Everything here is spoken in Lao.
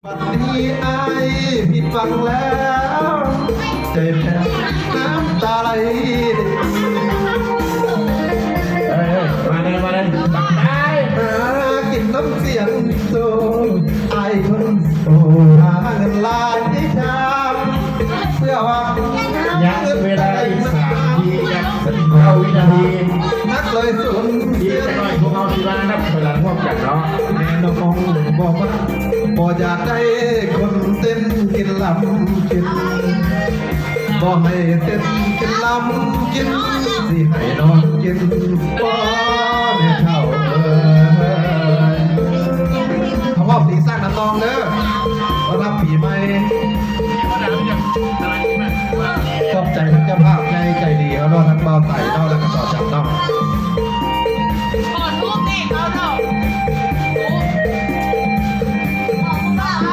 ບັດນີ້ອ້າຍຜິດຫວັງແລ້ວ ໃຈແພ້ນນ້ຳຕາໄຫຼ. ເອີ ເອີ ມາເດີ ມາເດີ ບັກອ້າຍ ຫາກິນນຳສຽງໂຊ ອ້າຍຄົນໂສ ຫາເງິນຫຼາຍຈາມ ເພື່ອຫວັງຍະເວລາອີກສາມນາທີກັບເກົ້າວິນາທີ ນັກເລີຍສູນ ອີກຈັກໜ້ອຍພວກເຮົາຊິມານັບຖອຍຫຼັງຮ່ວມກັນເນາະ. ແມ່ນ້ອງມອງບໍ່ມັກ ບໍ່ຢາກໄດ້ຄົນເຕັ້ນກິນລຳກິນ ບໍ່ໃຫ້ເຕັ້ນກິນລຳກິນ ຊິໃຫ້ນ້ອງກິນບໍ່ແມ່ເຖົ້າເອີຍ. ເຮົາເວົ້າສີສັນນຳນ້ອງເດີ ຕ້ອນຮັບປີໃໝ່. ຂອບໃຈທາງເຈົ້າພາບໃຫຍ່ໃຈດີເຮົາເນາະ ທັງບ່າວໄຕເນາະ ແລ້ວກໍ